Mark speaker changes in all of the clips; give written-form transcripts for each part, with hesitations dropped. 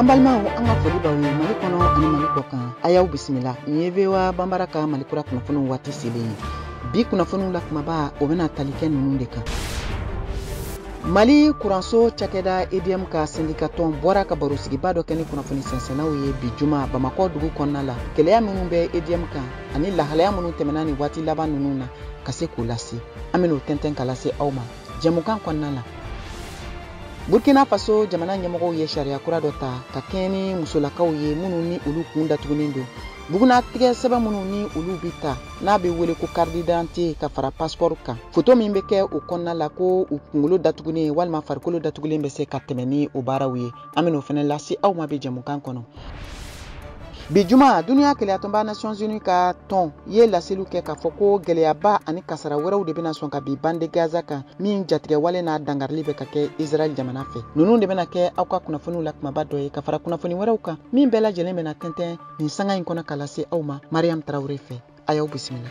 Speaker 1: An balimaw, an ka foli b'aw ye Mali kɔnɔ ani Mali kɔ kan. A y'aw bisimila. Nin ye VOA Banbara ka Mali kura kunnafoniw waati selen ye. Bi kunnafoniw la kumaba, o bɛna tali kɛ ninnu de kan. Mali kuranso cakɛda EDM ka sendikatɔn bɔra ka barosigiba dɔ kɛ ni kunnafoni sɛnsɛnnaw ye bi juma Bamakɔ dugu kɔnɔna la. Gɛlɛya minnu bɛ EDM kan ani lahalaya minnu tɛmɛna nin waati laban ninnu na, ka se k'o lase, an bɛn'o tɛntɛn ka lase aw ma jɛmukan kɔnɔna la. Burkina Faso jamana ɲɛmɔgɔw ye sariya kura dɔ ta ka kɛɲɛ ni musolakaw ye minnu ni olu kun datugunen don. Bugunatigɛ sɛbɛn minnu ni olu bɛ ta, n'a bɛ wele ko carte d'identité, ka fara passeport kan, foto min bɛ kɛ o kɔnɔna la ko u kunkolo datugunen walima farikolo datugulen bɛ se ka tɛmɛ ni o baaraw ye, an bɛn'o fana lase aw ma bi jɛmukan kɔnɔ. Bi juma, duniya kelenyatɔnba Nations Unies ka tɔn ye laseliw kɛ k'a fɔ ko gɛlɛyaba ani kasara wɛrɛw de bɛna sɔn ka bin bande Gaza kan, min jatigɛwale n'a dangarili bɛ ka kɛ Israɛl jamana fɛ. Ninnu de bɛna kɛ aw ka kunnafoniw la kumaba dɔ ye, ka fara kunnafoni wɛrɛw kan min bɛɛ lajɛlen bɛna tɛntɛn nin sanga in kɔnɔ ka lase aw ma Mariam Tarawele fɛ. A y'aw bisimila.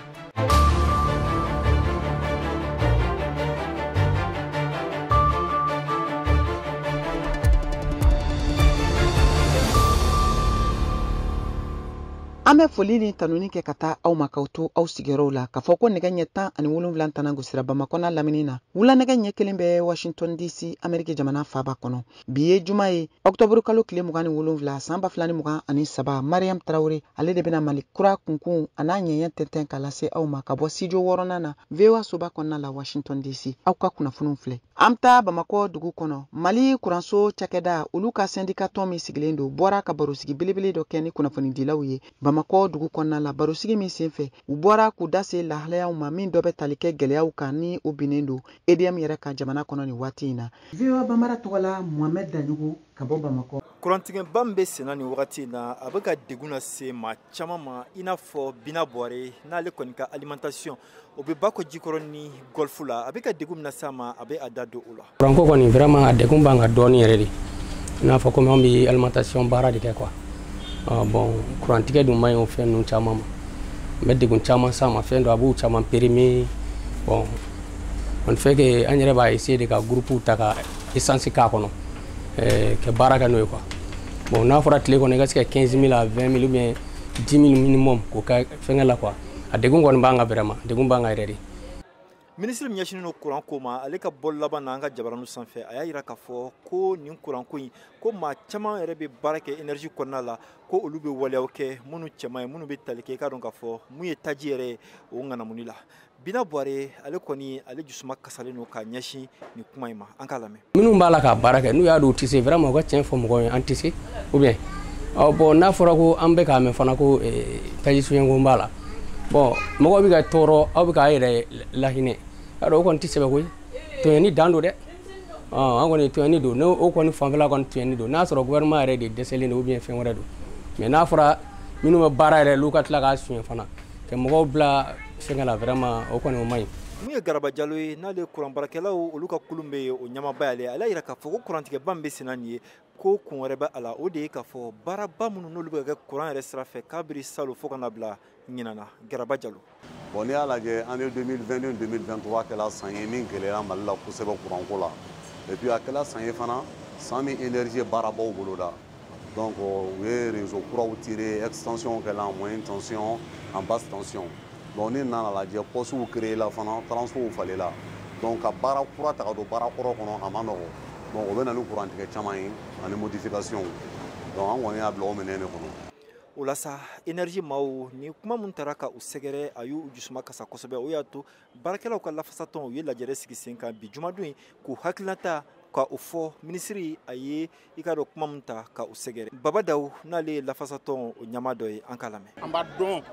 Speaker 1: An bɛ foli ni tanuni kɛ ka taa aw ma k'aw to aw sigiyɔrɔw la, k'a fɔ ko nɛgɛ ɲɛ 17 tana gosira Bamakɔ n'a lamini na. Wula nɛgɛ ɲɛ 1 bɛ Washington DC, Ameriki jamana faaba kɔnɔ. Bi ye juma ye, ɔkutɔburu kalo tile 27, san 2023. Mariam Tarawele, ale de bɛna Mali kura kunkun a n'a ɲɛɲɛ tɛntɛn ka lase aw ma ka bɔ studio 6nan na, VOA soba kɔnɔna la, Washington DC. Aw ka kunnafoniw filɛ. An bɛ taa Bamakɔ dugu kɔnɔ. Mali kuranso cakɛda, olu ka sendikatɔn min sigilen don, bɔra ka barosigi belebele dɔ kɛ ni kunnafonidilaw ye Bamakɔ dugu kɔnɔna la. Barosigi min senfɛ, u bɔra k'u da se lahalayaw ma min dɔ bɛ tali kɛ gɛlɛyaw kan ni o binnen don EDM yɛrɛ ka jamana kɔnɔ nin waati in na. VOA Banbara tɔgɔ la, Mohamed Daɲogo ka bɔ Bamakɔ.
Speaker 2: Kurantigɛba min bɛ senna nin wagati in na, a bɛ ka degun lase maa caman ma, i n'a fɔ Bina Buware, n'ale kɔni ka alimentation o bɛ Bako Jikɔrɔ ni Golf la. A bɛ ka degun min lase a ma, a bɛ a da don o la.
Speaker 3: Kuranko kɔni, vraiment, a degun b'an kan dɔɔnin yɛrɛ de, i n'a fɔ komi anw bɛ alimentation baara de kɛ quoi. Bon, kurantigɛ dun man ɲi o fɛn ninnu caman ma, n bɛ degun caman s'a ma. Fɛn dɔ a b'u caman périmé. Bon, on fait que an yɛrɛ b'a essayer de ka groupe ta ka essence k'a kɔnɔ ka baara kɛ n'o ye quoi. Bon, n'a fɔra tile kɔnɔ i ka se ka 15 000 à 20 000 ou bien 10 000 minimum k'o kɛ fɛnkɛ la quoi, a degun kɔni b'an kan, vraiment, degun b'an kan yɛrɛ de.
Speaker 2: Minisiri min ɲɛsinnen don kuran ko ma, ale ka bɔ laban na an ka jabaraninw sanfɛ, a y'a jira k'a fɔ ko nin kuranko in, ko maa caman yɛrɛ bɛ baara kɛ énergie kɔnɔna la, ko olu bɛ waleyaw kɛ minnu cɛman ye, minnu bɛ tali kɛ, i k'a dɔn k'a fɔ mun ye taji yɛrɛ ye o ŋanamuni la. Bina Buware, ale kɔni, ale jusuma kasalen don ka ɲɛsin nin kuma in ma. An k'a lamɛn.
Speaker 3: Minnu b'a la k'a baara kɛ, n'u y'a dɔn u tɛ se, vraiment, u ka tiɲɛ fɔ mɔgɔw ye, an tɛ se. Ou bien ɔ, bon, n'a fɔra ko an bɛ k'a mɛn fana ko taji suɲɛko b'a la, bon, mɔgɔw bɛ ka tɔɔrɔ, aw bɛ k'a yɛrɛ lahinɛ, y'a dɔn o kɔni tɛ sɛbɛ koyi. Tɔɲɔni dan don dɛ. An kɔni tɔɲɔni don, n'o o kɔni fanfɛla kɔni tɔɲɔni don, n'a sɔrɔ gouvernement yɛrɛ de dɛsɛlen don ou bien fɛn wɛrɛ don. Mais n'a fɔra minnu bɛ baara yɛrɛ, olu ka tila k'a suɲɛ fana ka mɔgɔw bila fɛnkɛ la, vraiment, o kɔni o man ɲi.
Speaker 2: Mun ye Garaba Jalo ye, n'ale kuran baarakɛlaw olu ka kulun bɛ yen, o ɲɛmaaba y'ale ye. Ale y'a jira k'a fɔ ko kurantigɛba min bɛ senna nin ye, ko kun wɛrɛ bɛ a la, o de ye k'a fɔ baaraba minnu n'olu bɛ ka kɛ kuran yɛrɛ sira fɛ kabiri salon fo ka na bila ɲinan na. Garaba Jalo.
Speaker 4: Bon, n'i y'a lajɛ, année 2022 2023 kɛla san ye min gɛlɛyara Mali la kosɛbɛ kuranko la. Et puis a kɛla san ye fana, san min énergie ye baarabaw boloda. Donc u ye réseau kuraw tiré, extension kɛla en moyenne tension, en basse tension. Donc ni nana lajɛ, postes créé la fana, transfo falela. Donc ka baara kura ta ka don baara kɔrɔ kɔnɔ, a ma nɔgɔ. Donc o bɛ na ni kurantigɛ caman ye ani modification. Donc an kɔni y'a bila o minɛn de kɔnɔ.
Speaker 2: O la sa, énergie maaw ni kuma min taara ka u sɛgɛrɛ, a y'u jusuma kasa kosɛbɛ. O y'a to baarakɛlaw ka lafasatɔn, u ye lajɛrɛ sigi sen kan bi jumadon in k'u hakilinata ka o fɔ minisiri a ye, i k'a dɔn kuma min ta ka u sɛgɛrɛ. Baba Daw, n'ale ye lafasatɔn o ɲɛmaa dɔ ye, an k'a lamɛn.
Speaker 5: An b'a dɔn,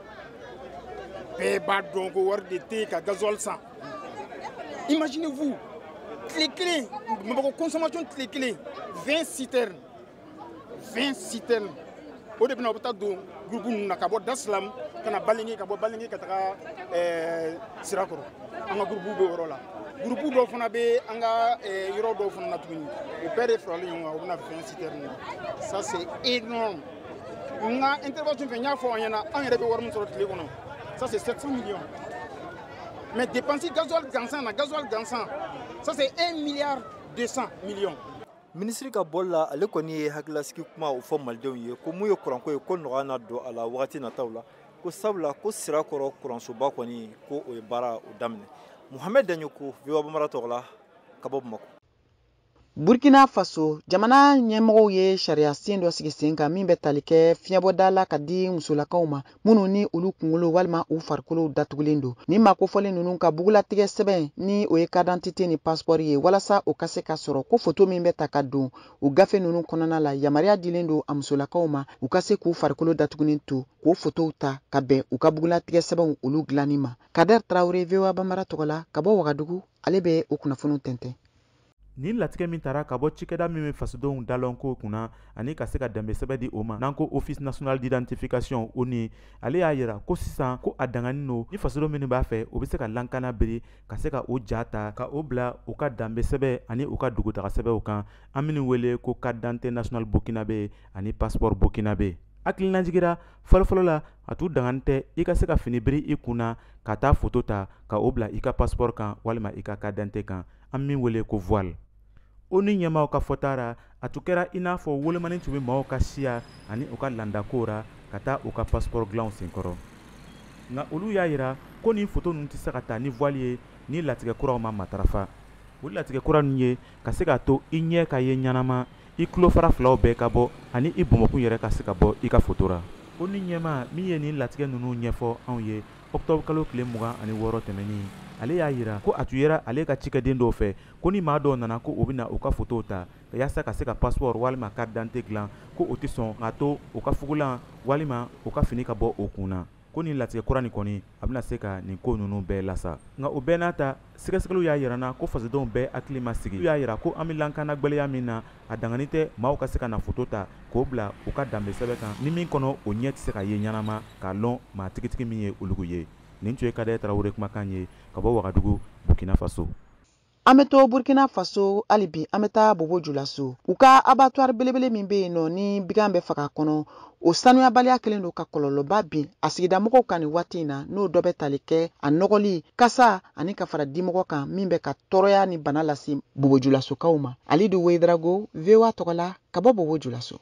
Speaker 5: bɛɛ b'a dɔn ko wari de tɛ yen ka gasoil san. Imaginez-vous, tile kelen Bamakɔ consommation tile kelen, 20 citernes, 20 citernes, o de bɛna o bɛ taa don groupe ninnu na ka bɔ Daslam ka na Balinge, ka bɔ Balinge ka taga Sirakɔrɔ. An ka groupe bɛ o yɔrɔ la. Groupe dɔw fana bɛ an ka yɔrɔ dɔw fana na tuguni, o bɛɛ de faralen ɲɔgɔn kan, o bɛna 20 citernes. Ça c'est énorme. N ka intervention fɛ, n y'a fɔ aw ɲɛna, an yɛrɛ bɛ wari min sɔrɔ tile kɔnɔ, ça c'est 700 millions. Mais dépenser gasoil gansan na, gasoil gansan, ça c'est 1 milliard 200 millions.
Speaker 2: Minisiri ka bɔli la, ale kɔni ye hakilasigi kuma o fɔ malidenw ye ko mun ye kuranko ye, ko nɔgɔya na don a la wagati nataw la, ko sabula ko Sirakɔrɔ kuransoba kɔni ko o ye baara o daminɛ. Muhamɛd Daɲoko, VOA Bambara tɔgɔ la, ka bɔ Bamakɔ.
Speaker 1: Burkina Faso jamana ɲɛmɔgɔw ye sariya sen dɔ sigi sen kan min bɛ tali kɛ fiɲɛbɔda la ka di musolakaw ma minnu ni olu kunkolo walima u farikolo datugulen don. Ni maa kofɔlen ninnu ka bugulatigɛ sɛbɛn ni o ye carte d'identité ni passeport ye, walasa o ka se ka sɔrɔ ko foto min bɛ ta ka don o gafe ninnu kɔnɔna la, yamaruya dilen don a musolakaw ma u ka se k'u farikolo datugulen to k'o fotow ta ka bɛn u ka bugulatigɛ sɛbɛnw olu dilanni ma. Kader Traoré, VOA Bambara tɔgɔ la, ka bɔ Wagadugu, ale bɛ o kunnafoniw tɛntɛn.
Speaker 6: Nin latigɛ min tara ka bɔ cikɛda min bɛ fasodenw dalɔnko kunna ani ka se ka danbe sɛbɛn di o ma, n'an ko Office national d'identification, ONI, ale y'a yira ko sisan ko a danganin don ni fasodenw minnu b'a fɛ, o bɛ se ka lankana bere ka se ka o ja ta ka o bila u ka danbe sɛbɛn ani u ka dugutaga sɛbɛnw kan, an minnu wele ko carte d'identité nationale burkinabé ani passeport burkinabé. Hakilinajigira fɔlɔfɔlɔ la, a t'u dangani tɛ i ka se ka fini biri i kun na ka taa foto ta ka o bila i ka passeport kan walima i ka carte d'identité kan, an min wele ko voile. O ni ɲɛmaaw ka fɔta ra, a tun kɛra i n'a fɔ wolomani tun bɛ maaw ka siya ani u ka landakow ra ka taa u ka passeport dilanw senkɔrɔ. Nka olu y'a yira ko nin foto ninnu tɛ se ka ta ni voile ye ni latigɛ kuraw ma matarafa. O latigɛ kura ninnu ye ka se k'a to i ɲɛ ka ye ɲɛnama, i tulofara filaw bɛɛ ka bɔ ani i bɔnbɔkun yɛrɛ ka se ka bɔ i ka foto ra. O ni ɲɛmaa min ye nin latigɛ ninnu ɲɛfɔ anw ye octobre kalo tile 26 tɛmɛnen, ale y'a yira ko a tun yera ale ka cikɛden dɔw fɛ ko ni maa dɔw nana ko u bɛna u ka fotow ta yaasa ka se ka passeport walima carte d'identité dilan, ko o tɛ sɔn k'a to u ka fugulan walima u ka fini ka bɔ o kun na, ko nin latigɛ kura nin kɔni a bɛna se ka nin ko ninnu bɛɛ lasa. Nka o bɛɛ n'a ta, sɛgɛsɛgɛliw y'a yira na ko fasodenw bɛɛ hakili ma sigi. U y'a yira ko an bɛ lankana gwɛlɛya min na, a dangani tɛ maaw ka se ka na foto ta k'o bila u ka danbe sɛbɛn kan ni min kɔnɔ o ɲɛ tɛ se ka ye ɲɛnama k'a lɔn maa tigitigi min ye olugu ye. Nin tun ye Kader Traoré kumakan ye ka bɔ Wagadugu, Burkina Faso.
Speaker 1: An bɛ to Burkina Faso hali bi, an bɛ taa Bobo Julaso. U ka abattoir belebele min bɛ yen nɔ ni bigan bɛ faga kɔnɔ, o sanuyabaliya kɛlen don ka kɔlɔlɔba bin a sigidamɔgɔw kan nin waati in na, n'o dɔ bɛ tali kɛ a nɔgɔli kasa ani ka fara dimɔgɔ kan min bɛ ka tɔɔrɔya ni bana lase Bobo Julasokaw ma. Alidu Wedrago, VOA tɔgɔ la, ka bɔ Bobo Julaso.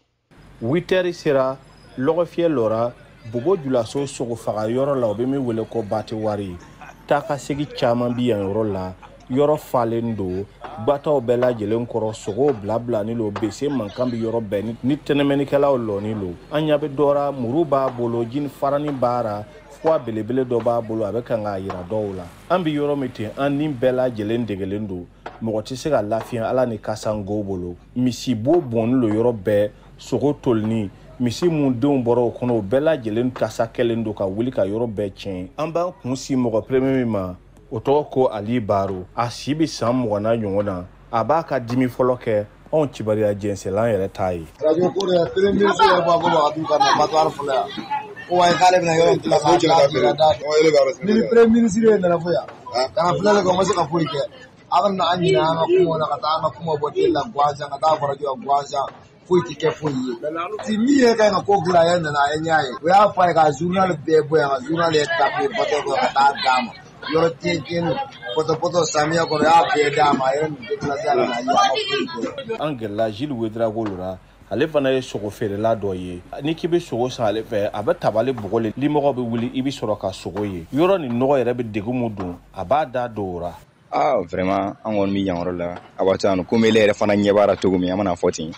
Speaker 7: 8 heures sera, lɔgɔfiyɛ lɔra Bobo Julaso sogo faga yɔrɔ la, o bɛ min wele ko batiwari. Taa ka segin caman bi yan yɔrɔ la, yɔrɔ falen don gbataw bɛɛ lajɛlen kɔrɔ, sogow bilabilani lo, bese mankan bɛ yɔrɔ bɛɛ ni tɛnɛmɛnikɛlaw lɔni lo. An ɲɛ bɛ dɔ ra, muru b'a bolo, jini farani b'a ra, fuwa belebele dɔ b'a bolo, a bɛ kan k'a yira dɔw la. An bɛ yɔrɔ min ten, an ni bɛɛ lajɛlen degelen don, mɔgɔ tɛ se ka lafiya ala ni kasango bolo. Misibo bɔnni lo yɔrɔ bɛɛ, sogo tolini, misi mun denw bɔra o kɔnɔ, o bɛɛ lajɛlen kasa kɛlen don ka wuli ka yɔrɔ bɛɛ tiɲɛ. An b'an kun si mɔgɔ premier min ma, o tɔgɔ ko Ali Baro, a si bɛ san 20 na ɲɔgɔn na, a b'a ka dimi fɔlɔ kɛ anw kibaruya jɛnsɛnlan yɛrɛ t'a ye.
Speaker 8: Radio ko de premier ministre yɛrɛ b'a fɔ Wagadugu ka na abattoir fɔlɔ yan, ko wayi k'ale bɛna yɔrɔ dilan k'a da ni premier ministre ye nana fɔ yan ka na filɛli kɛ, o ma se ka foyi kɛ. A bɛ na an ɲinɛ an ka kumaw la, ka taa an ka kuma bɔ tele la gansan, ka taa farajɛ la gansan, foyi tɛ kɛ foyi ye. Ti min yɛrɛ ka ɲi ka ko dilan, a yɛrɛ nana a ye ɲɛ ye, o y'a fɔ a ye ka journal bɛɛ bɔ yan, ka journal yɛrɛ tape bateau kɔnɔ ka taa d'a ma. Yɔrɔ tiɲɛ tiɲɛni pɔtɔpɔtɔ samiya kɔnɔ, y'a bɛɛ d'a ma, a yɛrɛ nin déplacé a nana ye, a ma foyi kɛ.
Speaker 7: An gɛrɛla Gilles Ouedraogo la, ale fana ye sogo feerela dɔ ye. N'i k'i bɛ sogo san ale fɛ, a bɛ tabali bɔgɔ le, limɔgɔ bɛ wuli, i bɛ sɔrɔ ka sogo ye. Yɔrɔ nin nɔgɔ yɛrɛ bɛ degun mun don, a b'a da don o ra.
Speaker 9: Ah, vraiment, an kɔni bɛ yan yɔrɔ la abattoir komi ele yɛrɛ fana ɲɛ b'a la cogo min, an mana fɔ ten.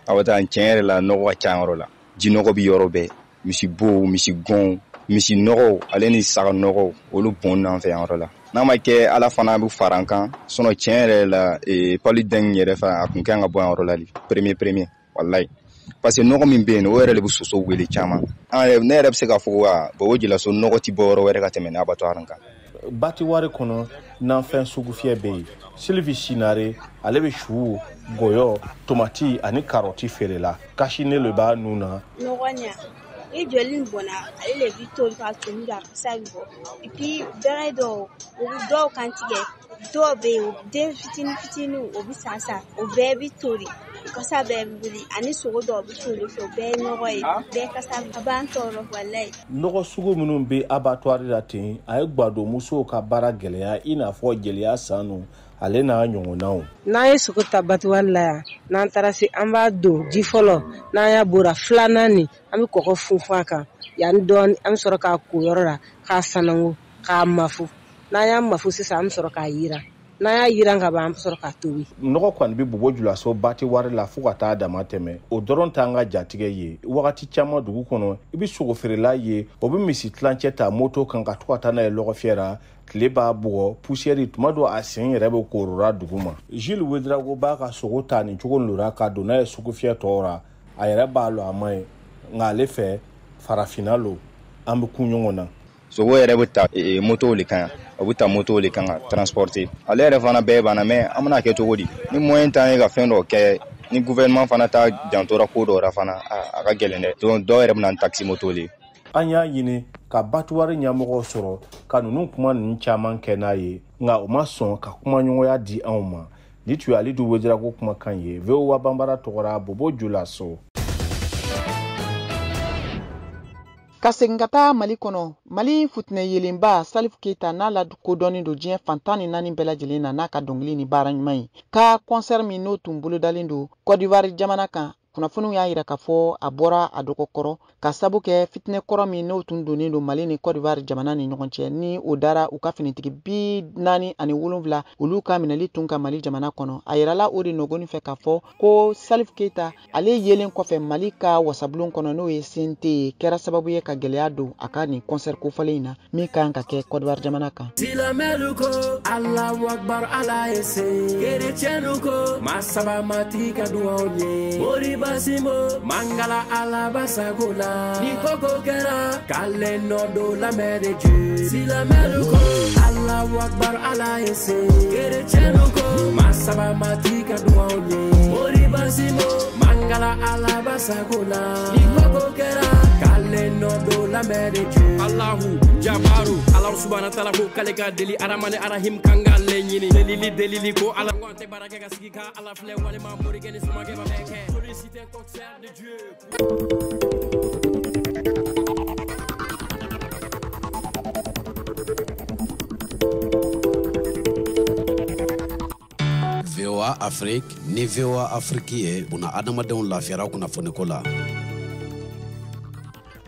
Speaker 9: Abattoir tiɲɛ yɛrɛ la, nɔgɔ ka ca yɔrɔ la, jinɔgɔ bɛ yɔrɔ bɛɛ, misibow, misigɔnw, misi nɔgɔw ale ni saga nɔgɔw, olu bɔn n'an fɛ yan yɔrɔ la. N'a ma kɛ ala fana bɛ fara an kan, sinon tiɲɛ yɛrɛ la, paludin yɛrɛ fɛ, a kun kan ka bɔ yan yɔrɔ la de premier walayi, parce que nɔgɔ min bɛ yen, o yɛrɛ de bɛ soso wele caman. An yɛrɛ, ne yɛrɛ bɛ se k'a fɔ ko Bobo Julaso nɔgɔ tɛ bɔ yɔrɔ wɛrɛ ka tɛmɛ ni abattoir kan.
Speaker 7: Batiwari kɔnɔ nanfɛn sugufiyɛ bɛ yen. Sylvie Sinare, ale bɛ su, gɔyɔ, tomati ani karɔti feere la. Kasine le b'a nun na.
Speaker 10: Nɔgɔ ɲa ni joli in bɔnna, ale le bi toli ka toli ka kasa bɛ bɔ. Et puis bɛrɛ dɔw, o bɛ dɔw kan tigɛ, dɔw bɛ yen, den fitinin fitininw, o bɛ sa sa, o bɛɛ bɛ toli, kasa bɛɛ bɛ wuli, ani sogo dɔw bɛ toli fɛ, o bɛɛ ye nɔgɔ ye, bɛɛ kasa a b'an tɔɔrɔ walayi.
Speaker 7: Nɔgɔ sugu minnu bɛ abattoir la ten, a ye gwadonmusow ka baara gɛlɛya, i n'a fɔ jeliya sanu Ale n'a ɲɔgɔnnaw.
Speaker 11: N'an ye sogo ta abattoir la yan, n'an taara se, an b'a don ji fɔlɔ, n'an y'a bɔra filanan nin, an bɛ kɔgɔ funfun a kan yanni dɔɔni, an bɛ sɔrɔ k'a ko yɔrɔ la, k'a sanango, k'a mafu. N'an y'a mafu sisan, an bɛ sɔrɔ k'a yiran. N'an y'a yiran ka ban, an bɛ sɔrɔ k'a tobi.
Speaker 7: Nɔgɔ kɔni bɛ Bobo Julaso abattoir la fo ka taa dama tɛmɛ. O dɔrɔn t'an ka jatigɛ ye. Wagati caman dugu kɔnɔ, i bɛ sogofeerela ye, o bɛ misi tilancɛ ta moto kan ka to ka taa n'a ye lɔgɔfiyɛ la. Tile b'a bugɔ, poussière tuma dɔ a sen yɛrɛ bɛ korora dugu ma. Gilles Ouedraogo b'a ka sogo ta nin cogo nin la ka don n'a ye sugufiyɛ tɔw ra. A yɛrɛ b'a lɔ a ma ye, nka ale fɛ farafinna lo, an bɛ kun ɲɔgɔn na.
Speaker 9: Sogo yɛrɛ bɛ ta motow le kan yan, o bɛ ta motow le kan ka transporter. Ale yɛrɛ fana bɛɛ banna, mais an bɛna kɛ cogo di? Ni moyen t'an ye ka fɛn dɔ kɛ, ni gouvernement fana ta jantora ko dɔ la fana, a ka gɛlɛn dɛ. Donc dɔw yɛrɛ bɛ na ni taxi moto le ye.
Speaker 7: An y'a ɲini ka abattoir ɲɛmɔgɔw sɔrɔ ka ninnu kuma ninnu caman kɛ n'a ye, nka u ma sɔn ka kumaɲɔgɔnya di anw ma. Ni tun ye Alidu Ouedraogo kumakan ye VOA Banbara tɔgɔra Bobo Julaso.
Speaker 1: Ka segin ka taa Mali kɔnɔ, Mali futinɛ yelenba Salif Keita n'a lakodɔnnen don diɲɛ fan 14 bɛɛ lajɛlen na n'a ka dɔnkili ni baara ɲuman ye, ka concert min n'o tun bolodalen don Côte d'Ivoire jamana kan, kunnafoniw y'a yira k'a fɔ a bɔra a dɔgɔkɔrɔ ka sabu kɛ fitinɛ kɔrɔ min n'o tun donnen don Mali ni Côte d'Ivoire jamana ni ɲɔgɔn cɛ, ni o dara u ka finitigi 47 olu ka minɛli tun ka Mali jamana kɔnɔ. A yirala o de nɔgɔni fɛ k'a fɔ ko Salif Keita ale yelen kɔfɛ Mali ka wasabulon kɔnɔ n'o ye CNT ye, kɛra sababu ye ka gɛlɛya don a ka nin concert kofɔlen in na min kan ka kɛ Côte d'Ivoire jamana kan.
Speaker 12: Silamɛlu ko Alahu Akbar, Ala ye se. Kerecɛnnu ko masaba matigi ka duwaw ye. Moriba Simo mangala Ala basago la. Ni koko kɛra k'ale nɔ don la main de Dieu. Silamɛlu ko Alahu Akbar, Ala ye se. Kerecɛnnu ko masaba matigi ka duwaw ye. Moriba Simo mangala Ala basago la. Ni koko kɛra k'ale nɔ don la main de Dieu.
Speaker 13: Allahu Jabaru, Ala subhana taala ko k'ale ka deli Aramani Arahim kan k'ale ɲini. Delili delili ko Ala ko an tɛ baara kɛ ka sigi ka Ala filɛ walima morikɛ ni somakɛ ba bɛɛ kɛ. Solliciter concert de Dieu.
Speaker 14: VOA Afrique ni VOA Afrique ye buna adamadenw lafiyara kunnafoniko la.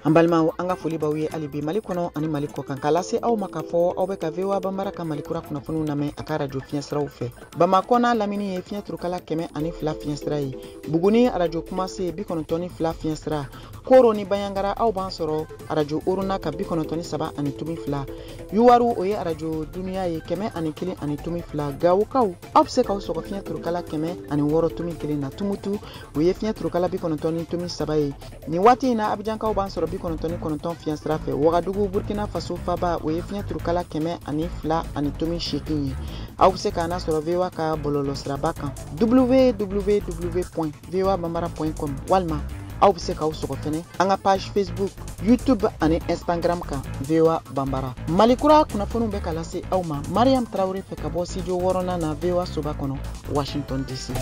Speaker 1: An balimaw, an ka foli b'aw ye hali bi Mali kɔnɔ ani Mali kɔ kan, k'a lase aw ma k'a fɔ aw bɛ ka VOA Banbara ka Mali kura kunnafoniw lamɛn a ka radio fiɲɛsiraw fɛ. Bamakɔ n'a lamini ye fiɲɛ turukala 102 fiɲɛsira ye, Buguni radio Kumase 92 fiɲɛsira, Koro ni Banyangara aw b'an sɔrɔ radio Oruna ka 93.2, Yuwaru o ye radio Duniya ye 101.2, Gawokaw aw bɛ se k'aw sɔgɔ fiɲɛ turukala 106.1 na, Tumutu o ye fiɲɛ turukala 90.3 ye. Nin waati in na Abijankaw b'an sɔrɔ 99 fiɲɛsira fɛ. Wagadugu Burkina Faso faba o ye fiɲɛ turukala 102.8 ye. Aw bɛ se k'an lasɔrɔ VOA ka bɔlɔlɔsiraba kan www.voabambara.com, walima aw bɛ se k'aw sɔgɔ fɛnɛ an ka page Facebook, YouTube ani Instagram kan VOA Banbara. Mali kura kunnafoniw bɛ ka lase aw ma Mariam Traoré fɛ ka bɔ studio 6nan na VOA soba kɔnɔ, Washington DC.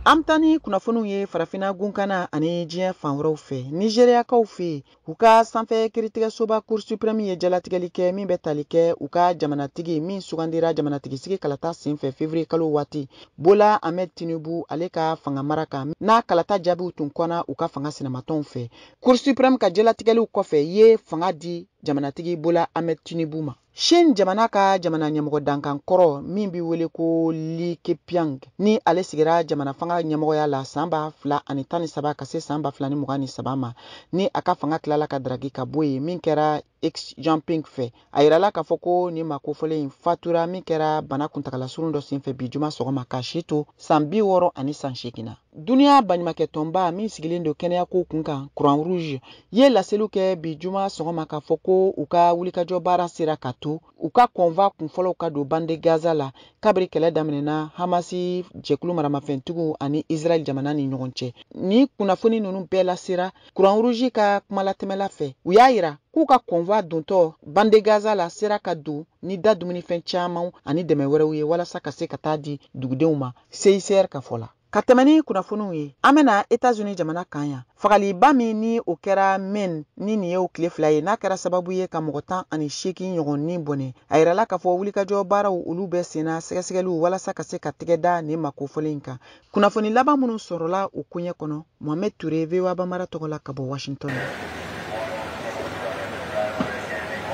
Speaker 1: An bɛ taa ni kunnafoniw ye farafinna gunkana ani diɲɛ fan wɛrɛw fɛ. Nigériakaw fɛ yen, u ka sanfɛ kiiritigɛsoba Cour suprême ye jalatigɛli kɛ min bɛ tali kɛ u ka jamanatigi min sugandira jamanatigisigi kalata senfɛ février kalo waati, Bola Ahmed Tinubu ale ka fanga mara kan, n'a kalata jaabiw tun kɔnna u ka fanga sinamatɔnw fɛ. Cour suprême ka jalatigɛliw kɔfɛ ye fanga di jamanatigi Bola Ahmed Tinubu ma. Chine jamana ka jamana ɲɛmɔgɔ dankan kɔrɔ min bɛ wele ko Li Keqiang, ni ale sigira jamana fanga ɲɛmɔgɔya la san 2013 ka se san 2023 ma, ni a ka fanga tilala ka daraki ka bɔ yen min kɛra Xi Jinping fɛ. A yirala k'a fɔ ko nin maa kofɔlen in fatura min kɛra bana kuntagala surun dɔ senfɛ bi juma sɔgɔma k'a si to san 60 ani san 8 na. Duniya baɲumankɛtɔnba min sigilen don kɛnɛyako kun kan, Croix Rouge, ye laseliw kɛ bi juma sɔgɔma k'a fɔ ko u ka wulikajɔ baara sera ka to u ka convoi kunfɔlɔw ka don bande Gaza la kabiri kɛlɛ daminɛna Hamasi jɛkulu maramafɛntigiw ani Israël jamana ni ɲɔgɔn cɛ. Ni kunnafoni ninnu bɛɛ lasera Croix Rouge ka kumalatɛmɛla fɛ, u y'a yira k'u ka convoi dontɔ bande Gaza la sera ka don ni da dumunifɛn caman ani dɛmɛ wɛrɛw ye walasa ka se ka taa di dugudenw ma, CICR ka fɔ la. Ka tɛmɛ ni kunnafoniw ye, an bɛna Etats-Unis jamana kan yan. Fagaliba min ni o kɛra Maine ni nin ye o tile 2 ye, n'a kɛra sababu ye ka mɔgɔ 18 ɲɔgɔn ni bɔnɛ. A yirala k'a fɔ wulikajɔ baaraw olu bɛ senna sɛgɛsɛgɛliw walasa ka se ka tɛgɛ da nin makofɔlen in kan. Kunnafoni laban minnu sɔrɔla o koɲɛ kɔnɔ, Mohamed Touré, VOA Bambara tɔgɔ la ka bɔ Washington.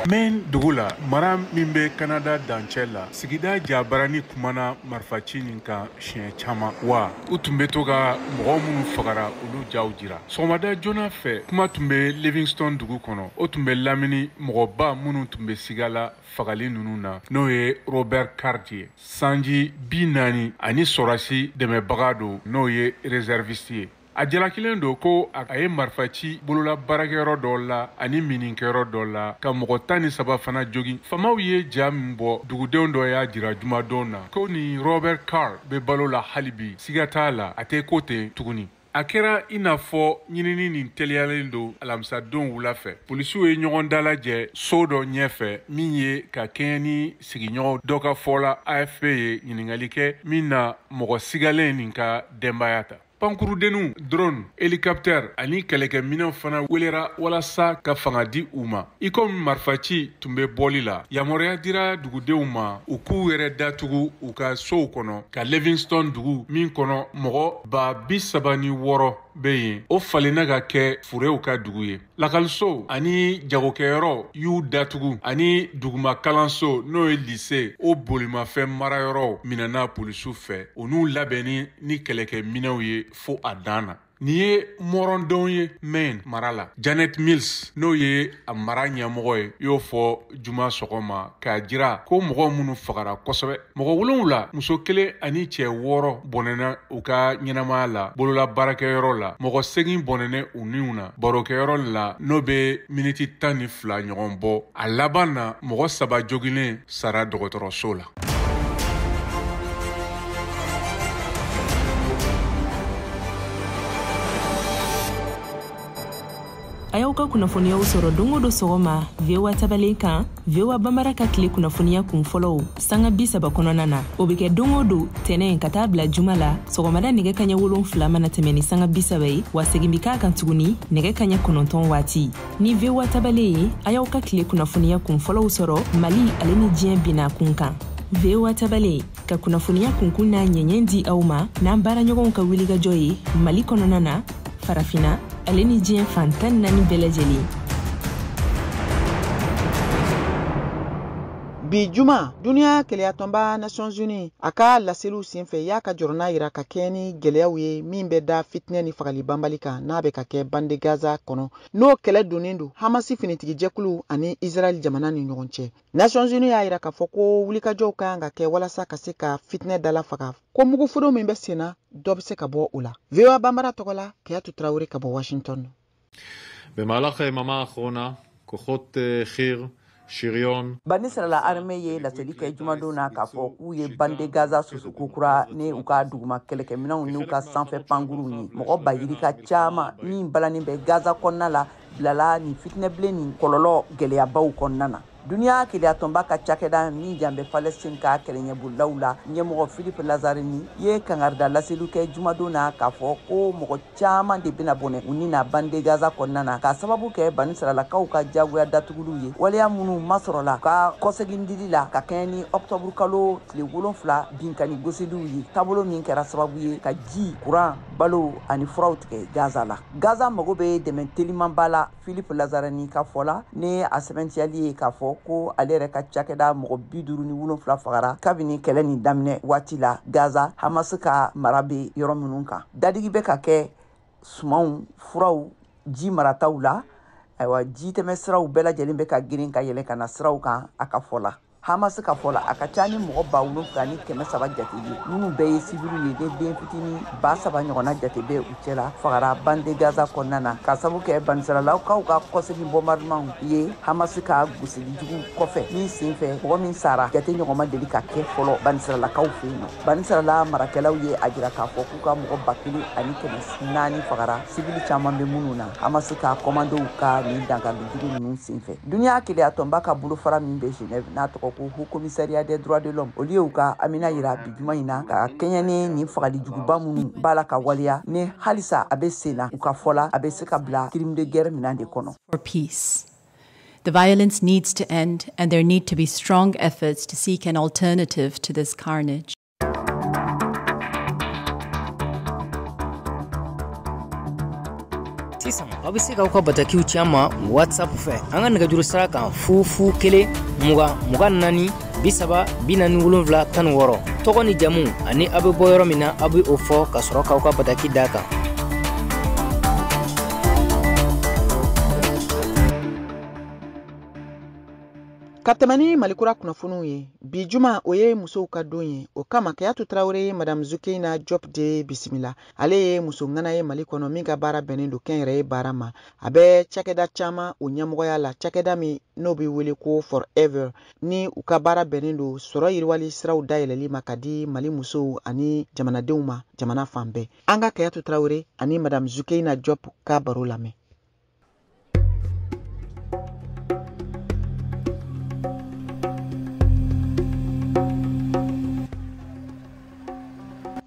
Speaker 15: Maine dugu la, mara min bɛ Canada dancɛ la, sigida jabarani kumana marifaci nin kan siɲɛ caman, wa u tun bɛ to ka mɔgɔ minnu fagara olu jaw jira. Sɔgɔmada joona fɛ, kuma tun bɛ Livingston dugu kɔnɔ, o tun bɛ lamini mɔgɔba minnu tun bɛ siga la fagali ninnu na, n'o ye Robert Card ye, sanji 40 ani sɔrɔdasi dɛmɛbaga don, n'o ye réserviste ye. A jalakilen don ko a ye marifaci bolola baarakɛyɔrɔ dɔ la ani mininkɛyɔrɔ dɔ la ka mɔgɔ 13 fana jogin. Faamaw ye ja min bɔ, dugudenw dɔ y'a jira jumadon na ko ni Robert Card bɛ balo la hali bi, siga t'a la a tɛ ko ten tuguni. A kɛra i n'a fɔ ɲinini nin teliyalen don alamisadon wula fɛ. Polisiw ye ɲɔgɔn dalajɛ so dɔ ɲɛfɛ min ye ka kɛɲɛ ni sigiɲɔgɔn dɔ ka fɔ la AFP ye ɲininkali kɛ min na mɔgɔ sigalen nin ka denbaya ta. Pankurudenninw, drone, hélicoptère ani kɛlɛkɛminɛnw fana welera walasa ka fanga di u ma. I komi marifaci tun bɛ bɔli la, yamaruya dira dugudenw ma u k'u yɛrɛ datugu u ka sow kɔnɔ ka Livingston dugu min kɔnɔ mɔgɔ 36,000 bɛ yen, o falenna ka kɛ furew ka dugu ye. Lakɔliso ani jagokɛyɔrɔ y'u datugu ani duguma kalanso n'o ye lycée, o bolimafɛn marayɔrɔw minɛna polisiw fɛ, o n'u labɛnni ni kɛlɛkɛminɛnw ye fo a dan na. Nin ye mɔrɔndɔn ye Maine mara la. Janet Mills, n'o ye a mara ɲɛmɔgɔ ye, y'o fɔ juma sɔgɔma k'a jira ko mɔgɔ minnu fagara kosɛbɛ, mɔgɔ 7, muso 1 ani cɛ 6 bɔnɛna u ka ɲɛnamaya la bolola baarakɛyɔrɔ la, mɔgɔ 8 bɔnɛna u niw na barokɛyɔrɔ la n'o bɛ miniti 12 ɲɔgɔn bɔ. A laban na, mɔgɔ 3 joginnen sara dɔgɔtɔrɔso la.
Speaker 16: A y'aw ka kunnafoniyaw sɔrɔ don o don sɔgɔma VOA tabalen kan, VOA Bambara ka tile kunnafoniya kun fɔlɔw sanga 30 kɔnɔna na. O bɛ kɛ don o don tɛnɛn ka taa bila juma la sɔgɔmada nɛgɛ kaɲɛ 7 mana tɛmɛ ni sanga 30 ye, wa segin bɛ k'a kan tuguni nɛgɛ kaɲɛ 9 waati. Ni VOA tabalen ye, a y'aw ka tile kunnafoniya kun fɔlɔw sɔrɔ Mali ale ni diɲɛ binna kun kan. VOA tabalen ka kunnafoniya kunkun n'a ɲɛɲɛ di aw ma n'an baaraɲɔgɔnw ka wulikajɔ ye Mali kɔnɔna na, Farafina ale ni diɲɛ fan 14 bɛɛ lajɛlen.
Speaker 1: Bi juma, duniya kelenyatɔnba Nations Unies a ka laseliw senfɛ y'a ka jɔrɔna yira ka kɛɲɛ ni gɛlɛyaw ye min bɛ da fitinɛ ni fagali banbali kan n'a bɛ ka kɛ bande Gaza kɔnɔ, n'o kɛlɛ donnen don Hamasi finitigijɛkulu ani Israël jamana ni ɲɔgɔn cɛ. Nations Unies y'a yira k'a fɔ ko wulikajɔw ka kan ka kɛ walasa ka se ka fitinɛ dala faga, ko muguforo min bɛ senna dɔ bɛ se ka bɔ o la. VOA Bambara tɔgɔ la, Keyatu Traoré ka bɔ Washington.
Speaker 17: במהלך היממה האחרונה, כוחות חי"ר Shirion.
Speaker 18: Bani Sarala armée ye laseli kɛ jumadon na k'a fɔ k'u ye bande Gaza susu kokura ni u ka duguma kɛlɛkɛminɛnw n'u ka sanfɛ pankuruw ye. Mɔgɔ 100,000 caman min balannen bɛ Gaza kɔnɔna la bilala nin fitinɛbilen nin kɔlɔlɔ gɛlɛyabaw kɔnɔna na. Duniya keleyatɔnba ka cakɛda min jan bɛ Palestine ka kɛlɛɲɛbolilaw la, ɲɛmɔgɔ Philippe Lazzarini ye kangarida laseliw kɛ jumadon na k'a fɔ ko mɔgɔ caman de bɛna bɔnɛ u ni na bande Gaza kɔnɔna na k'a sababu kɛ Bani Saralakaw ka jagoya datuguliw ye, waleya minnu masɔrɔla ka kɔsegindili la ka kɛɲɛ ni octobre kalo tile 7 binkani gosiliw ye, taabolo min kɛra sababu ye ka ji, kuran, balo ani furaw tigɛ Gaza la. Gaza mago bɛ dɛmɛ telimanba la, Philippe Lazzarini ka fɔ la, ni a sɛbɛntiyali ye k'a fɔ ko ale yɛrɛ ka cakɛda mɔgɔ 57 fagara kabini kɛlɛ nin daminɛ waati la Gaza, Hamas ka mara bɛ yɔrɔ minnu kan. Dadigi bɛ ka kɛ sumanw, furaw, ji marataw la. Ayiwa, ji tɛmɛ siraw bɛɛ lajɛlen bɛ ka girin ka yɛlɛ ka na siraw kan a ka fɔ la. Hamas ka fɔ la, a ka ca ni mɔgɔ 7300 jate ye, minnu bɛɛ ye siviliw ye, ni den fitinin 3000 ɲɔgɔnna jate bɛ u cɛ la, fagara bande Gaza kɔnɔna na k'a sababu kɛ banisiralakaw ka kɔsegin bombardement ye Hamas ka gosili jugu kɔfɛ, min senfɛ mɔgɔ min sara jate ɲɔgɔn ma deli ka kɛ fɔlɔ banisiralakaw fɛ yen nɔ. Banisirala marakɛlaw ye a jira k'a fɔ k'u ka mɔgɔ 1400 fagara, sivili caman bɛ minnu na, Hamas ka kɔmandow ka nin dankari jugu ninnu senfɛ. Duniya keleyatɔnba ka bolofara min bɛ Genève n'a tɔgɔ ko Haut Commissariat des droits de l'homme, olu ye u ka amina yira bi juma in na ka kɛɲɛ ni nin fagali juguba minnu b'a la ka waleya ni halisa a bɛ sen na, u ka fɔ la a bɛ se ka bila crime de guerre minɛn de kɔnɔ.
Speaker 19: For peace. The violence needs to end and there need to be strong efforts to seek an alternative to this carnage.
Speaker 20: Sisan aw bɛ se k'aw ka batakiw ci an ma WhatsApp fɛ an ka nɛgɛjuru sira kan 0 0 1 20 24 30 47 16. Tɔgɔ ni jamu ani aw bɛ bɔ yɔrɔ min na, aw bɛ o fɔ ka sɔrɔ k'aw ka bataki d'a kan.
Speaker 1: Ka tɛmɛ ni Malikura kunnafoniw ye, bi juma o ye musow ka don ye. O kama Kayatu Tarawele ye Madame Zukeyina Diop de bisimila. Ale ye muso ŋana ye Mali kɔnɔ min ka baara bɛnnen don kɛnyɛrɛye baara ma. A bɛ cakɛda caman o ɲɛmɔgɔya la, cakɛda min n'o bɛ wele ko Forever, ni u ka baara bɛnnen don sɔrɔ yiriwali siraw dayɛlɛli ma ka di Mali musow ani jamanadenw ma jamana fan bɛɛ. An ka Kayatu Tarawele ani Madame Zukeyina Diop ka baro lamɛn.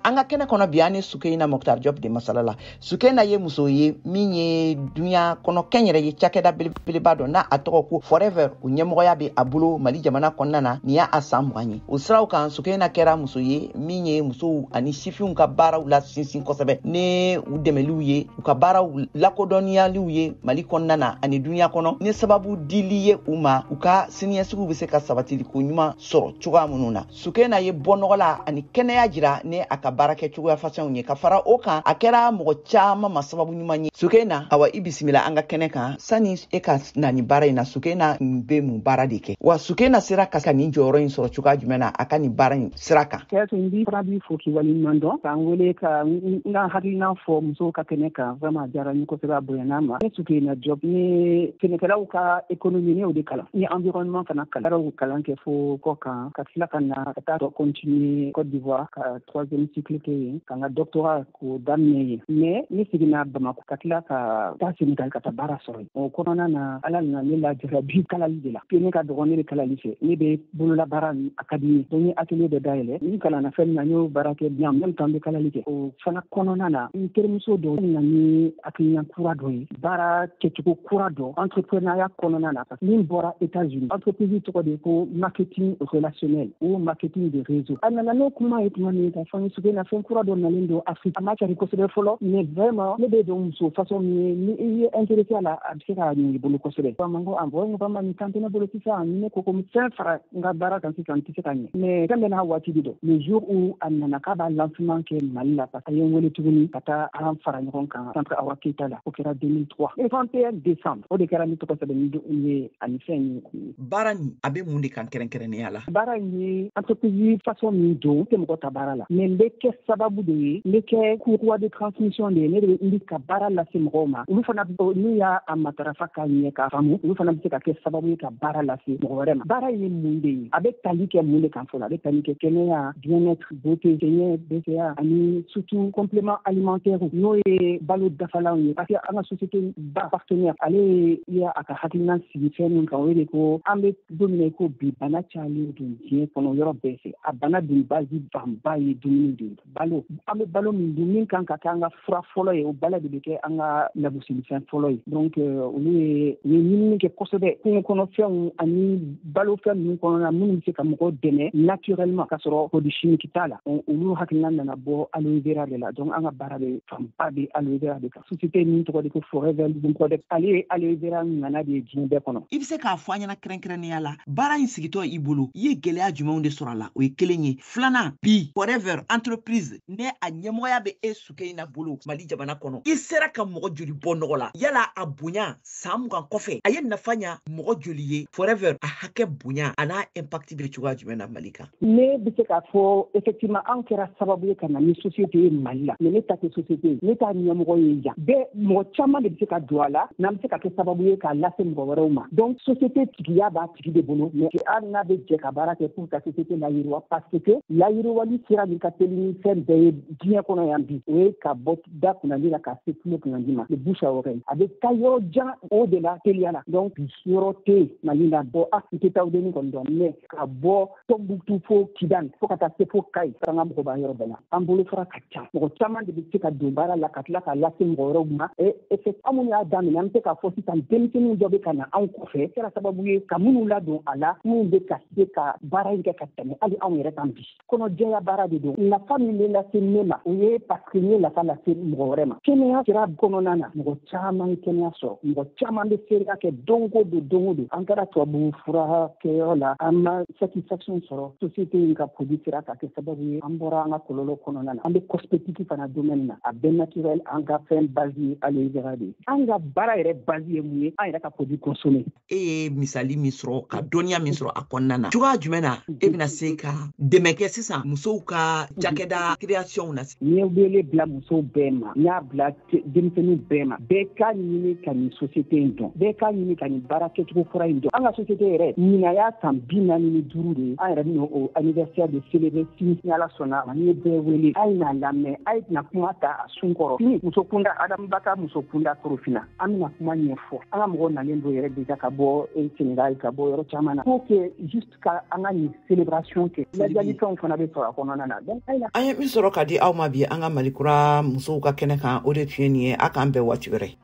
Speaker 18: An ka kɛnɛ kɔnɔ bi, an ni Sukeyina Moctar Diop de masala la. Sukeyina ye muso ye min ye dunya kɔnɔ kɛnyɛrɛ ye cakɛda belebeleba dɔ n'a a tɔgɔ ko Forever, o ɲɛmɔgɔya bɛ a bolo Mali jamana kɔnɔna na. Nin y'a san 20 ye. O siraw kan, Sukeyina kɛra muso ye min ye musow ani sifinw ka baaraw la sinsin kosɛbɛ, ni u dɛmɛliw ye, u ka baaraw lakodɔnniyaliw ye Mali kɔnɔna na ani dunya kɔnɔ, ni sababu dili ye u ma u ka siniɲɛsigiw bɛ se ka sabatili ko ɲuman sɔrɔ cogoya minnu na. Sukeyina ye bɔ nɔgɔ la ani kɛnɛya jira ni a ka baara kɛ cogoya fasɛnw ye. Ka fara o kan, a kɛra mɔgɔ caman ma sababu ɲuman ye. Sukeyina, awa, i bisimila an ka kɛnɛ kan. Sani e ka na nin baara in na, Sukeyina bɛ mun baara de kɛ? Wa Sukeyina sera ka nin jɔyɔrɔ in sɔrɔ cogoya jumɛn na a ka nin baara in sira kan?
Speaker 21: Kɛyatu, n b'i fana b'i fo k'i waleɲuman dɔn k'an wele ka n ka hakilina fɔ musow ka kɛnɛ kan. Vraiment, a diyara n ye kosɛbɛ, a bonyana ma. Ne Sukeyina Diop, ne sɛnɛkɛlaw ka économie, ne y'o de kalan. N ye environnement fana kalan, baaraw kalan kɛ fo kɔ kan, ka tila ka na ka taa continuer Côte d'Ivoire ka troisième cycle kɛ yen, ka n ka doctorat k'o daminɛ yen. Mais ne seginna Bamako ka tila ka taa Sénégal ka taa baara sɔrɔ yen. O kɔnɔna na, Ala nana ne lajarabi kalali de la. Ne ka dɔgɔ, ne bɛ kalali fɛ, ne bɛ bololabaara, a ka di n ye. Donc n ye atelier dɔ dayɛlɛ, n kalanna fɛn min na, n y'o baara kɛ bien, en même temps n bɛ kalali kɛ. O fana kɔnɔna na, n terimuso dɔ nana ni hakilina kura dɔ ye, baara kɛcogo kura dɔ entrepreneuriat kɔnɔna na, min bɔra États-Unis. Entreprise tɔgɔ de ko marketing relationnel ou marketing de réseau. A nana n'o kuma ye tuma min, ka fɔ n ye, Sukeyina, fɛn kura dɔ nalen don Afrique, a ma cari kosɛbɛ fɔlɔ, mais vraiment ne bɛ dɔn muso façon min ye, ni i ye intéressé a la, a bɛ se ka ɲɛ i bolo kosɛbɛ. N ko ah bon, vraiment nin kan tɛ ne bolo sisan. Ni ne ko ko fɛn fara n ka baara kan sisan, n tɛ se ka ɲɛ, mais fɛn bɛɛ n'a waati de don. Le jour où a nana k'a b'a lancement kɛ Mali la, parce que a ye n wele tuguni ka taa an fara ɲɔgɔn kan centre Awa Keyita la, o kɛra 2003, le 21 décembre. O de kɛra ne tɔgɔ sɛbɛn ni ye ani fɛn ye.
Speaker 18: Baara nin, a bɛ mun de kan kɛrɛnkɛrɛnnenya la?
Speaker 21: Baara in ye entreprise façon min don, n tɛ mɔgɔ ta baara la, mais n bɛ kɛ sababu de ye, n bɛ kɛ courroie de transmission de ye. Ne de bɛ n bɛ ka baara lase mɔgɔw ma. Olu fana, n'u y'a matarafa ka ɲɛ k'a faamu, olu fana bɛ se ka kɛ sababu ye ka baara lase mɔgɔ wɛrɛ ma. Baara ye mun de ye? A bɛ tali kɛ mun de kan fɔlɔ? A bɛ tali kɛ kɛnɛya, bien-être, beauté, kɛnɛya, BCA, ani surtout complément alimentaire, n'o ye balo dafalanw ye, parce que an ka société ba partenaire, ale ye a ka hakilina sigi fɛn min kan, o ye de ko an bɛ don min na i ko bi, bana cayalen don diɲɛ kɔnɔ yɔrɔ bɛɛ fɛ. A bana dun base fanba ye dumuni de ye, balo. An bɛ balo min dun, min kan ka kɛ an ka fura fɔlɔ ye, o balo de bɛ kɛ an ka lagosilifɛn fɔlɔ ye. Donc olu ye u ye ɲinini kɛ kosɛbɛ kungo kɔnɔfɛnw ani balofɛn ninnu kɔnɔna minnu bɛ se ka mɔgɔw dɛmɛ naturellement ka sɔrɔ produit chimique t'a la. Olu hakilina nana bɔ aloe vera de la. Donc an ka baara bɛ fanba bɛ aloe vera de kan. Société min tɔgɔ de ko Forever Living Product, ale ye aloe vera ŋana de ye diɲɛ bɛɛ kɔnɔ.
Speaker 18: I bɛ se k'a fɔ an ɲɛna kɛrɛnkɛrɛnnenya la, baara in sigitɔ i bolo, i ye gɛlɛya jumɛnw de sɔrɔ a la? O ye kelen ye. Filanan, bi Forever entreprise ne a ɲɛmɔgɔya bɛ e Sukeyina bolo Mali jamana kɔnɔ, i sera ka mɔgɔ joli bɔ nɔgɔ la? Yala a bonya san 20 kɔfɛ, a ye nafa ɲa mɔgɔ joli ye? Forever a hakɛ bonya a n'a impact bɛ cogoya jumɛn na Mali kan?
Speaker 21: Ne bɛ se k'a fɔ effectivement an kɛra sababu ye ka na ni société ye Mali la, mais ne ta tɛ société ye, ne t'a ɲɛmɔgɔ ye yan. Bɛɛ, mɔgɔ caman de bɛ se ka don a la, n'an bɛ se ka kɛ sababu ye k'a lase mɔgɔ wɛrɛw ma. Donc société tigiya b'a tigi de bolo, mais hali n'a bɛ jɛ ka baara kɛ pour ka société layiriwa, parce que layiriwali sira min ka teli ni fɛn bɛɛ ye diɲɛ kɔnɔ yan bi, o ye ka bɔ da kunnandi la ka se tulo kunnandi ma, le bouche à oreille. A bɛ taa yɔrɔ jan o de la teliya la. Donc bi yɔrɔ tɛ yen Mali la bɔ a n tɛ taa denni kɔni dɔn, mais ka bɔ Tombouctou fo Kidal fo ka taa se fo Kayi, an ka mɔgɔ b'an yɔrɔ bɛɛ la. An bolofara ka ca, mɔgɔ caman de bɛ se ka don baara la ka tila k'a lase mɔgɔ wɛrɛw ma. An minnu y'a daminɛ, an bɛ se k'a fɔ sisan denmisɛnninw dɔ bɛ ka na anw kɔfɛ, kɛra sababu ye ka minnu ladon a la, minnu bɛ ka se ka baara in kɛ ka tɛmɛ hali anw yɛrɛ kan bi. Kɔnɔjɛya baara de don. Nafa min bɛ lase ne ma, o ye parce que n ye nafa lase mɔgɔ wɛrɛ ma. Kɛnɛya sira kɔnɔna na, mɔgɔ caman ye kɛnɛya sɔrɔ, mɔgɔ caman bɛ seereya kɛ don o don don o don. An taara tubabu fura kɛyɔrɔ la, an ma satisfaction sɔrɔ. Société in ka produit sera ka kɛ sababu ye an bɔra an ka kɔlɔlɔ kɔnɔna na. An bɛ cosmétique fana domaine na, a bɛɛ naturel. An ka fɛn base ye aloe vera de ye. An ka baara yɛrɛ base ye mun ye? An yɛrɛ ka produit consommer.
Speaker 18: E ye misali min sɔrɔ, ka dɔnniya min sɔrɔ a kɔnɔna na, cogoya jumɛn na e bɛna se ka dɛmɛ kɛ sisan musow ka cakɛda création na?
Speaker 21: N ye wele bila musow bɛɛ ma, n y'a bila denmisɛnninw bɛɛ ma, bɛɛ k'a ɲini ka nin société in dɔn, bɛɛ k'a ɲini ka nin baara kɛcogo kura in dɔn. An ka société yɛrɛ ɲinan y'a san 45 de ye. An yɛrɛ bɛna o anniversaire de célébrer sini, ni Ala sɔnna ma. N ye bɛɛ wele, a ye n'a lamɛn, a ye na kuma ta a sun kɔrɔ. Sini muso kunda, Adama ka muso kunda Korofina, an bɛna kuma ɲɛfɔ. An ka mɔgɔw nalen don yɛrɛ déjà ka bɔ Sénégal, ka bɔ yɔrɔ caman na, pour que juste ka an ka nin célébration kɛ. Lajali fɛnw fana bɛ sɔrɔ a kɔnɔna na. Donc
Speaker 18: an ye min sɔrɔ ka di aw ma bi an ka Mali kura musow ka kɛnɛ kan, o de tun ye nin ye. A k'an bɛn waati wɛrɛ.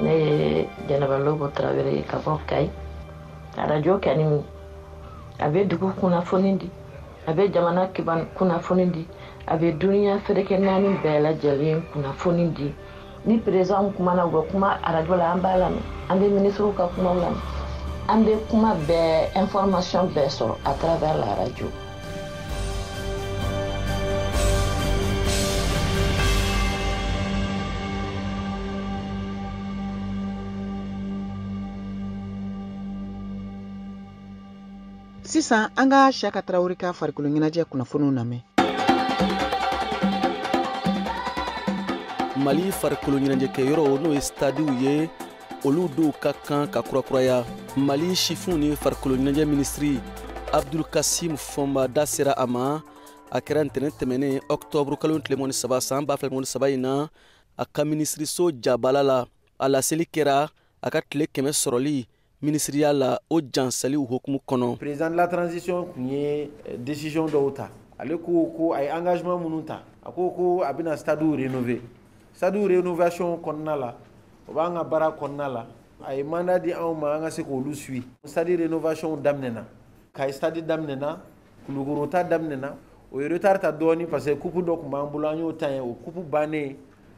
Speaker 3: Ne ye Jɛnɛba Lobo Tarawele ye ka bɔ Kayi. Arajo kɛni, a bɛ dugu kunnafoni di, a bɛ jamana kiban kunnafoni di, a bɛ duniya ferekɛ naani bɛɛ lajɛlen kunnafoni di. Ni président kumana, u bɛ kuma arajo la, an b'a lamɛn. An bɛ minisiriw ka kumaw lamɛn, an bɛ kuma bɛɛ, information bɛɛ sɔrɔ à travers la radio.
Speaker 1: Sisan an ka Siyaka Tarawele ka farikolo ɲɛnajɛ kunnafoniw lamɛn.
Speaker 22: Mali farikolo ɲɛnajɛkɛyɔrɔw, n'o ye stadiw ye, olu dɔw ka kan ka kurakuraya. Mali sifinw ni farikolo ɲɛnajɛ minisiri Abdul Kasim Fɔnba da sera a ma. A kɛra ntɛnɛn tɛmɛnen, ɔktɔburu kalo tile 23 san 2023 in na, a ka minisiriso jabala la. A laseli kɛra a ka tile 100 sɔrɔli minisiriya la, o jansaliw hukumu kɔnɔ.
Speaker 23: Président de la transition tun ye décision dɔw ta. Ale ko ko a ye engagement minnu ta, a ko ko a bɛna stade rénover. Stade rénovation kɔnɔna la, o b'an ka baara kɔnɔna la. A ye mandat di anw ma an ka se k'olu suit. Stade rénovation daminɛna, Kayi stade daminɛna, Kulukoro ta daminɛna. O ye retard ta dɔɔni parce que coupe dɔ tun b'an bolo, an y'o ta yen. O coupe bannen,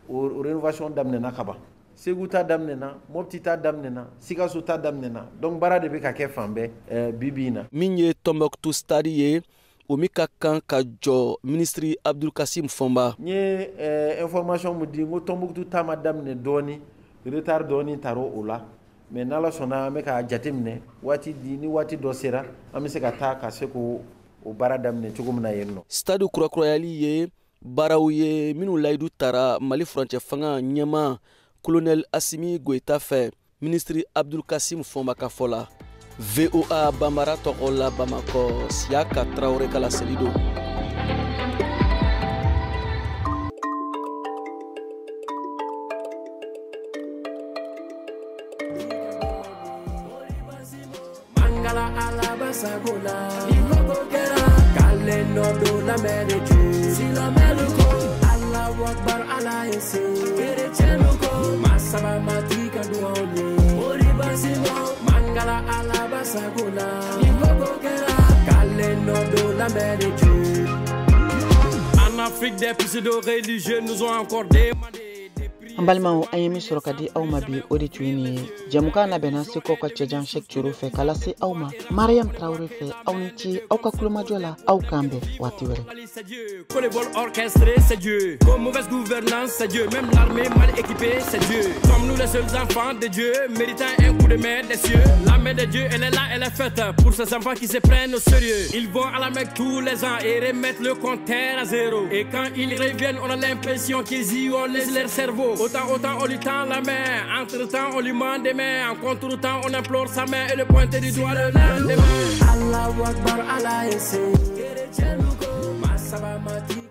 Speaker 23: o rénovation daminɛna ka ban. Segu ta daminɛna, Mopti ta daminɛna, Sikaso ta daminɛna. Donc baara de bɛ ka kɛ fan bɛɛ bi bi in na.
Speaker 22: Min ye Tɔnbɔkutu stade ye, o min ka kan ka jɔ, minisiri Abdul Kasim Fɔnba.
Speaker 23: N ye information mun di, n ko Tɔnbɔkutu ta ma daminɛ dɔɔni, retard dɔɔni tara o la, mais n'Ala sɔnna, an bɛ k'a jateminɛ waati di, ni waati dɔ sera, an bɛ se ka taa ka se k'o o baara daminɛ cogo min na yen nɔ.
Speaker 22: Stade kurakurayali ye baaraw ye minnu layidu tara Mali furancɛ fanga ɲɛmaa colonel Asimi Goïta fɛ, minisiri Abdul Kasim Fɔnba ka fɔ la. VOA Banbara tɔgɔ la Bamakɔ, Siyaka Tarawele ka laseli don.
Speaker 12: Mangala alaba sagola ni ko kɛra k'ale nɔ don lamɛn de jo silamɛlu ko Allahu akbar Ala ye se kerecɛnnu ko masaba matigi ka duwaw ye oribasimo mangala alaba sagola ni ko kɛra k'ale nɔ don lamɛn de jo.
Speaker 13: En Afrique, des pseudo-religieux nous ont encore demandé.
Speaker 1: An balimaw, an ye min sɔrɔ ka di aw ma bi, o de tun ye nin ye. Jɛmukan labɛnna Segukaw ka cɛjan Sɛk Coro fɛ k'a lase aw ma Mariam Tarawele fɛ. Aw ni ce aw ka kulomajɔ la, aw k'an bɛn waati wɛrɛ.
Speaker 13: C'est Dieu. Que les vols orchestrés, c'est Dieu. Que mauvaise gouvernance, c'est Dieu. Même l'armée mal équipée, c'est Dieu. Comme nous les seuls enfants de Dieu, méritant un coup de main des cieux. La main de Dieu, elle est là, elle est faite pour ces enfants qui se prennent au sérieux. Ils vont à la Mecque tous les ans et remettent le compteur à zéro. Et quand ils reviennent, on a l'impression qu'ils y ont laissé leur cerveau. Autant, autant, on lui tend la main. Entre temps, on lui mend des mains. En contre-temps, on implore sa main et le pointe du doigt le lendemain. Allahu Akbar, Allah ese. Masaba mati.